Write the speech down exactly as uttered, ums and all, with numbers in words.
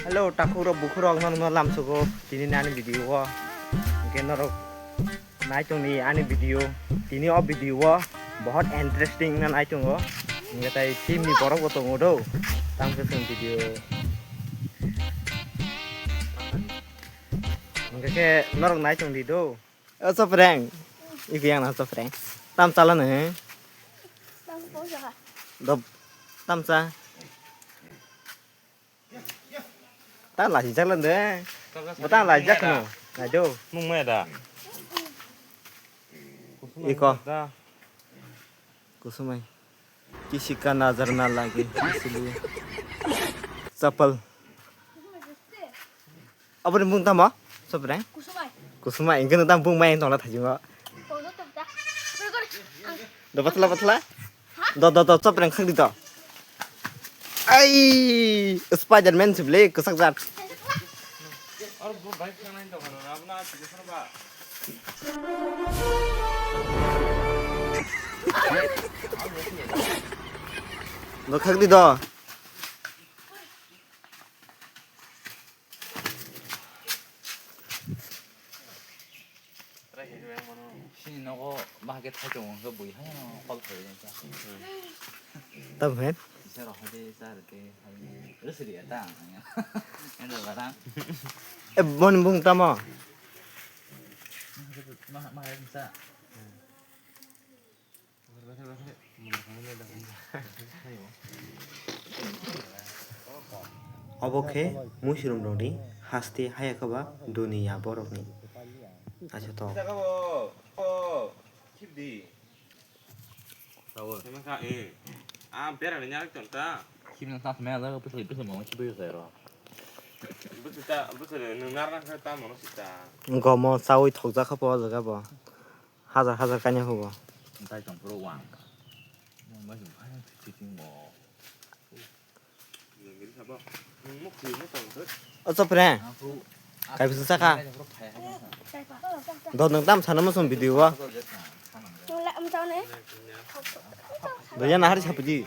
Hello, takhuk rok, bukhuk rok, norok no lamsogo tini ni ani video o. Hingke norok nai tong di ani video. Tini o video o bahut interesting na nai tongo. Hingke tai team ni borok bo tongo do. Tamo khe chwng video. Hingke khe norok nai tong di do. O Chopreng. Iku yang na Chopreng. Tam chala nang he? Tam posa. Dob. Tam cha. Ta la si jak lan de. Bo ta la jak no. Na do. Mung me da. Iko. Da. Kusumai. Kisi ka nazar na lage, isliye. Chapal. Aboni bung tamo? Chopreng? Kusumai. Kusumai, engke nang tamo bung mai tongla thajingo. Tongla tongla. Pergi, pergi. Ang- Do patla patla. Do, do, do, Chopreng khak di to. Ai, Spiderman sibli, kesak jat. Dokhak di do. Sini nogo bahage thai tongo hwnkhe bui haino kol thai jani ta. Tam hen? Isa rohade sar te hai. Rusri ata ang. Endo barang. E, boni bung tamo? Mah, mah, mah, mah. Obo khe muisrum rokni haste haya khe ba duniya borokni. Acha to. Khibdi. Tawo. Khibna kha, eh. Ah, berani nyak ton ta. Khibna ta khme ala, bwsai, bwsai mo, khibwi khairo. Bwsai ta, bwsai nung narna kha ta mono sita. Gomo chawi thokjak kha po o jaga bo. Hajar hajar kainwi hugo. Tei tong phuru wang. Mung bai sung phai thwi thwi thwi mo. O Chopreng. Kaipisa saka. Do nwng tam sana mo song video o. Nung la um chau ne. Do ya nahar sapdi.